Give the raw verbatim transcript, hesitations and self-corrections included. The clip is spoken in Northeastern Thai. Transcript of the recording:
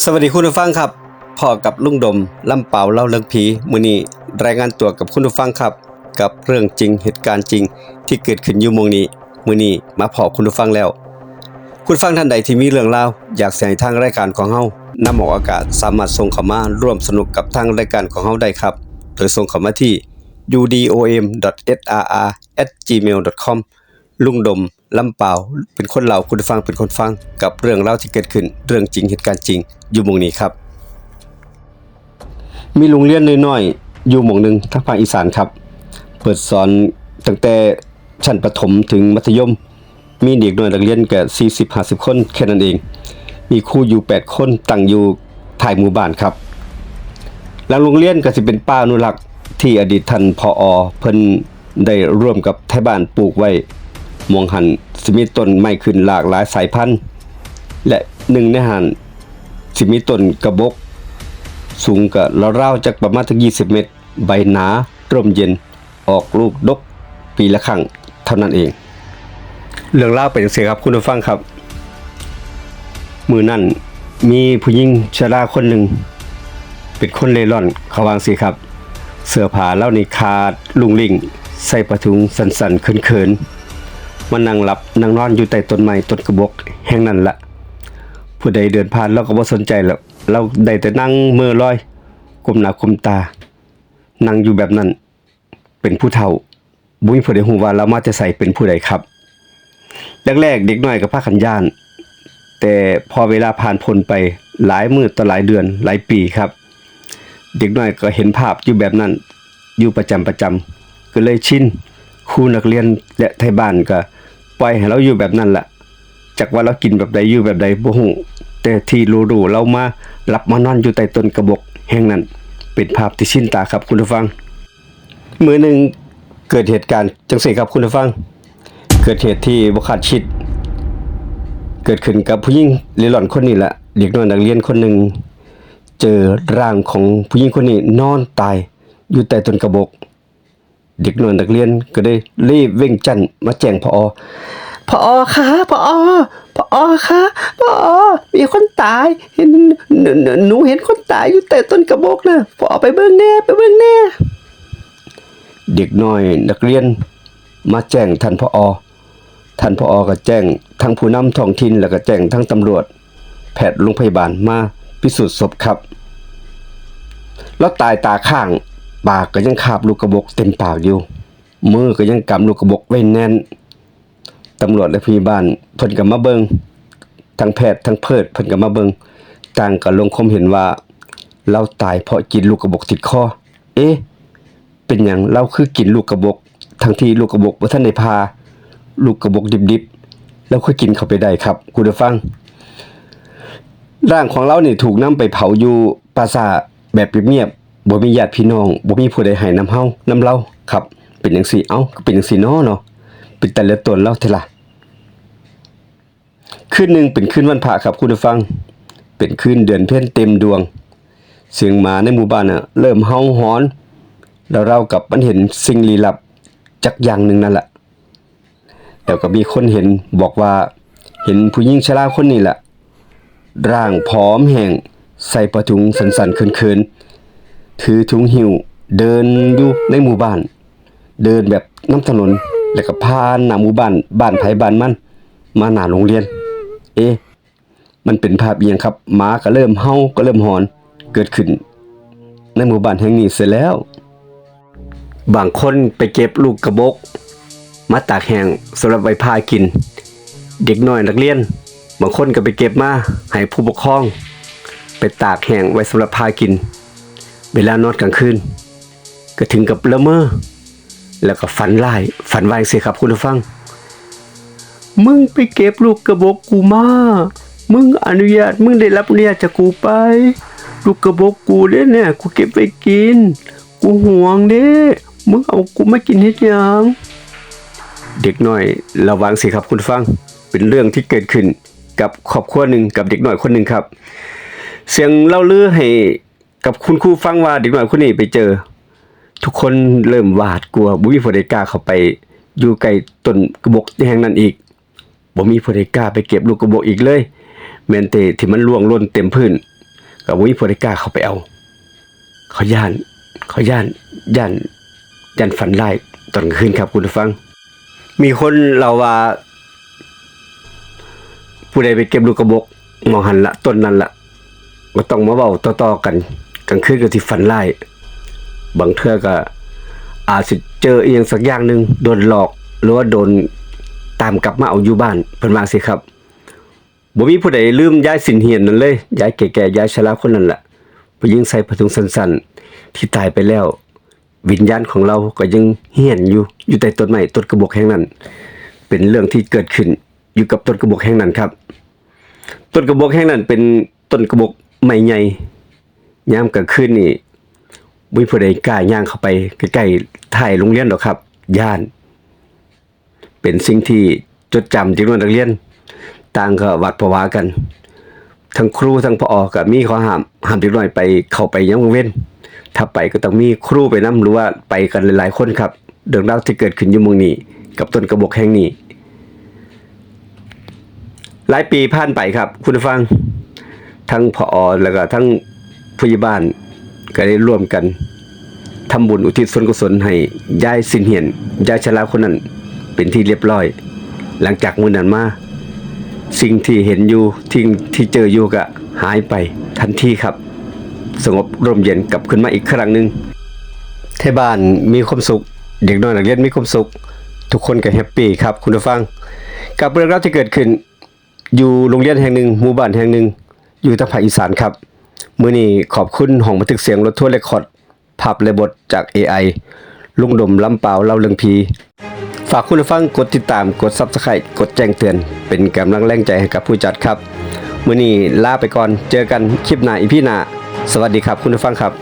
สวัสดีคุณผู้ฟังครับ พ้อกับลุงดม ลำเปาเล่าเรื่องผี มื้อนี้รายงานตัวกับคุณผู้ฟังครับ กับเรื่องจริงเหตุการณ์จริงที่เกิดขึ้นอยู่หม่องนี้ มื้อนี้มาพ้อคุณผู้ฟังแล้ว คุณผู้ฟังท่านใดที่มีเรื่องราว อยากสิให้ทางรายการของเฮานำออกอากาศ สามารถส่งเข้ามาร่วมสนุกกับทางรายการของเฮาได้ครับ โดยส่งเข้ามาที่ ยูดีโอเอ็ม ดอท เอสอาร์อาร์ แอท จีเมล ดอท คอม ลุงดม ลำเปา เป็นคนเล่า คุณผู้ฟังเป็นคนฟัง กับเรื่องราวที่เกิดขึ้น เรื่องจริงเหตุการณ์จริง อยู่หม่องนี้ครับ มีโรงเรียนน้อยๆ อยู่หม่องหนึ่งทางภาคอีสานครับ เปิดสอนตั้งแต่ชั้นประถมถึงมัธยม มีเด็กน้อยนักเรียนก็สี่สิบห้าสิบคนแค่นั้นเอง มีครูอยู่แปดคนตั้งอยู่ท้ายหมู่บ้านครับ หลังโรงเรียนก็สิเป็นป่าอนุรักษ์ที่อดีตท่าน ผอ เพิ่นได้ร่วมกับไทบ้านปลูกไว้ หม่องหั้นสิมีต้นไม้ขึ้นหลากหลายสายพันธุ์ และหนึ่งในหั้นสิมีต้นกระบก สูงก็ราวๆจักประมาณจักยี่สิบเมตร ใบหนา ร่มเย็น ออกลูกดกปีละครั้งเท่านั้นเอง เรื่องราวเป็นจั่งซี้ครับคุณผู้ฟังครับ มื้อนั้นมีผู้หญิงชราคนหนึ่ง เป็นคนเร่ร่อน เขาว่าจั่งซี้ครับ เสื้อผ้าลาวนี่ขาดลุ่งลิ่ง ใส่ผ้าถุงสั้นๆเขินๆ มานั่งหลับนั่งนอนอยู่ใต้ต้นไม้ต้นกระบกแห่งนั้นละ ผู้ใดเดินผ่านลาวก็บ่สนใจแล้ว ลาวได้แต่นั่งเหม่อลอย ก้มหน้าก้มตา นั่งอยู่แบบนั้น เป็นผู้เฒ่า บ่มีผู้ใดฮู้ว่าลาวมาแต่ไส เป็นผู้ใดครับ แรกๆเด็กน้อยก็พากันย้าน แต่พอเวลาผ่านพ้นไปหลายมื้อต่อหลายเดือนหลายปีครับ เด็กน้อยก็เห็นภาพอยู่แบบนั้นอยู่ประจำประจำ ก็เลยชิน ครูนักเรียนและไทบ้านก็ปล่อยให้ลาวอยู่แบบนั้นละ จักว่าลาวกินแบบใดอยู่แบบใดบ่ฮู้ แต่ที่รู้ๆลาวมาหลับมานอนอยู่ใต้ต้นกระบกแห่งนั้น เป็นภาพที่ชินตาครับคุณผู้ฟัง มื้อหนึ่งเกิดเหตุการณ์จั่งซี้ครับคุณผู้ฟัง เกิดเหตุที่บ่คาดคิด เกิดขึ้นกับผู้หญิงเร่ร่อนคนนี้ละ เด็กน้อยนักเรียนคนหนึ่ง เจอร่างของผู้หญิงคนนี้นอนตายอยู่ใต้ต้นกระบก เด็กน้อยนักเรียนก็ได้รีบวิ่งจั่นมาแจ้ง ผอ ผอ คะ ผอ ผอ คะ ผอ มีคนตาย เห็น หนู หนู หนูเห็นคนตายอยู่ใต้ต้นกระบกนะ ผอ ไปเบิ่งแหน่ ไปเบิ่งแหน่ เด็กน้อยนักเรียนมาแจ้งท่าน ผอ ท่าน ผอ ก็แจ้งทั้งผู้นำท้องถิ่น แล้วก็แจ้งทั้งตำรวจ แพทย์โรงพยาบาลมาพิสูจน์ศพครับ ลาวตายตาค้าง ปากก็ยังคาบลูกกระบกเต็มปากอยู่ มือก็ยังกำลูกกระบกไว้แน่น ตำรวจและพยาบาลเพิ่นก็มาเบิ่ง ทั้งแพทย์ทั้งเพิดเพิ่นก็มาเบิ่ง ต่างก็ลงความเห็นว่าลาวตายเพราะกินลูกกระบกติดคอ เอ๊ะ เป็นหยังลาวคือกินลูกกระบก ทั้งที่ลูกกระบกบ่ทันได้ผ่า ลูกกระบกดิบๆ ลาวคือกินเข้าไปได้ครับ คุณผู้ฟัง ร่างของลาวนี่ถูกนำไปเผาอยู่ป่าช้าแบบเงียบๆ บ่มีญาติพี่น้อง บ่มีผู้ใดให้นำเฮา นำลาวครับ เป็นจั่งซี้ เอ้า ก็เป็นจั่งซี้น้อเนาะ เป็นตาเหลือตนลาวแท้ล่ะ คืนหนึ่งเป็นคืนวันพระครับคุณผู้ฟัง เป็นคืนเดือนเพ็ญเต็มดวง เสียงหมาในหมู่บ้านน่ะเริ่มเห่าหอน แล้วราวกับมันเห็นสิ่งลี้ลับจักอย่างหนึ่งนั่นแหละ แล้วก็มีคนเห็นบอกว่าเห็นผู้หญิงชราคนนี้แหละ ร่างผอมแห้ง ใส่ผ้าถุงสั้นๆเขินๆ ถือถุงหิ้วเดินอยู่ในหมู่บ้าน เดินแบบนำถนน แล้วก็ผ่านหน้าหมู่บ้าน บ้านไผบ้านมัน มาหน้าโรงเรียน เอ๊ะ มันเป็นภาพอีหยังครับ หมาก็เริ่มเห่าก็เริ่มหอน เกิดขึ้นในหมู่บ้านแห่งนี้เสียแล้ว บางคนไปเก็บลูกกระบก มาตากแห้งสำหรับไว้ผ่ากิน เด็กน้อยนักเรียน บางคนก็ไปเก็บมาให้ผู้ปกครอง ไปตากแห้งไว้สำหรับผ่ากิน เวลานอนกลางคืน ก็ถึงกับละเมอ แล้วก็ฝันร้าย ฝันว่าจั่งซี้ครับคุณผู้ฟัง มึงไปเก็บลูกกระบกกูมา มึงอนุญาต มึงได้รับอนุญาตจากกูไป ลูกกระบกกูเด้เนี่ย กูเก็บไว้กิน กูหวงเด้ มึงเอากูมากินเฮ็ดหยัง เด็กน้อยลาวว่าจั่งซี้ครับคุณผู้ฟัง เป็นเรื่องที่เกิดขึ้นกับครอบครัวหนึ่ง กับเด็กน้อยคนหนึ่งครับ เสียงเล่าลือให้กับคุณครูฟังว่าเด็กน้อยคนนี้ไปเจอ ทุกคนเริ่มหวาดกลัว บ่มีผู้ใดกล้าเข้าไปอยู่ใกล้ต้นกระบกแห่งนั้นอีก บ่มีผู้ใดกล้าไปเก็บลูกกระบกอีกเลย แม้แต่ที่มันร่วงหล่นเต็มพื้น ก็บ่มีผู้ใดกล้าเข้าไปเอา เขาย้าน เขาย้าน ย้าน ย้านฝันร้ายตอนกลางคืนครับคุณผู้ฟัง มีคนเล่าว่า ผู้ใดไปเก็บลูกกระบกหม่องหั้นละ ต้นนั้นละ ก็ต้องมาเว้าต่อๆกัน กลางคืนก็สิฝันร้าย บางเทื่อก็อาจสิเจออีหยังสักอย่างหนึ่ง โดนหลอก หรือว่าโดนตามกลับมาเอาอยู่บ้าน เพิ่นว่าจั่งซี้ครับ บ่มีผู้ใดลืมยายสิ้นเหียนนั่นเลย ยายแก่ๆ ยายชราคนนั้นล่ะ ผู้หญิงใส่ผ้าถุงสั้นๆ ที่ตายไปแล้ว วิญญาณของลาวก็ยังเฮี้ยนอยู่ อยู่ใต้ต้นไม้ต้นกระบกแห่งนั้น เป็นเรื่องที่เกิดขึ้นอยู่กับต้นกระบกแห่งนั้นครับ ต้นกระบกแห่งนั้นเป็นต้นกระบกไม้ใหญ่ ยามกลางคืนนี่บ่มีผู้ใดกล้าย่างเข้าไปใกล้ๆท้ายโรงเรียนดอกครับ ย้าน เป็นสิ่งที่จดจำเด็กน้อยนักเรียน ต่างก็หวาดผวากัน ทั้งครูทั้ง ผอ ก็มีข้อห้าม ห้ามเด็กน้อยไป เข้าไปยามกลางเว็น ถ้าไปก็ต้องมีครูไปนำ หรือว่าไปกันหลายๆคนครับ เรื่องราวที่เกิดขึ้นอยู่หม่องนี้ กับต้นกระบกแห่งนี้ หลายปีผ่านไปครับ คุณผู้ฟัง ทั้ง ผอ แล้วก็ทั้งผู้ใหญ่บ้าน ก็ได้ร่วมกันทำบุญอุทิศส่วนกุศลให้ยายสิ้นเหียน ยายชราคนนั้นเป็นที่เรียบร้อย หลังจากมื้อนั้นมา สิ่งที่เห็นอยู่ สิ่งที่เจออยู่ก็หายไปทันทีครับ สงบร่มเย็นกลับคืนมาอีกครั้งหนึ่ง ไทบ้านมีความสุข เด็กน้อยนักเรียนมีความสุข ทุกคนก็แฮปปี้ครับ คุณผู้ฟัง กับเรื่องราวที่เกิดขึ้น อยู่โรงเรียนแห่งหนึ่ง หมู่บ้านแห่งหนึ่ง อยู่ทางภาคอีสานครับ มื้อนี้ขอบคุณห้องบันทึกเสียงรถทัวร์เรคคอร์ด ภาพและบทจาก เอไอ ลุงดมลำปาวเล่าเรื่องผี ฝากคุณผู้ฟังกดติดตาม กด Subscribe กดแจ้งเตือน เป็นกำลังแรงใจให้กับผู้จัดครับ มื้อนี้ลาไปก่อน เจอกันคลิปหน้า อีพี หน้า สวัสดีครับ คุณผู้ฟังครับ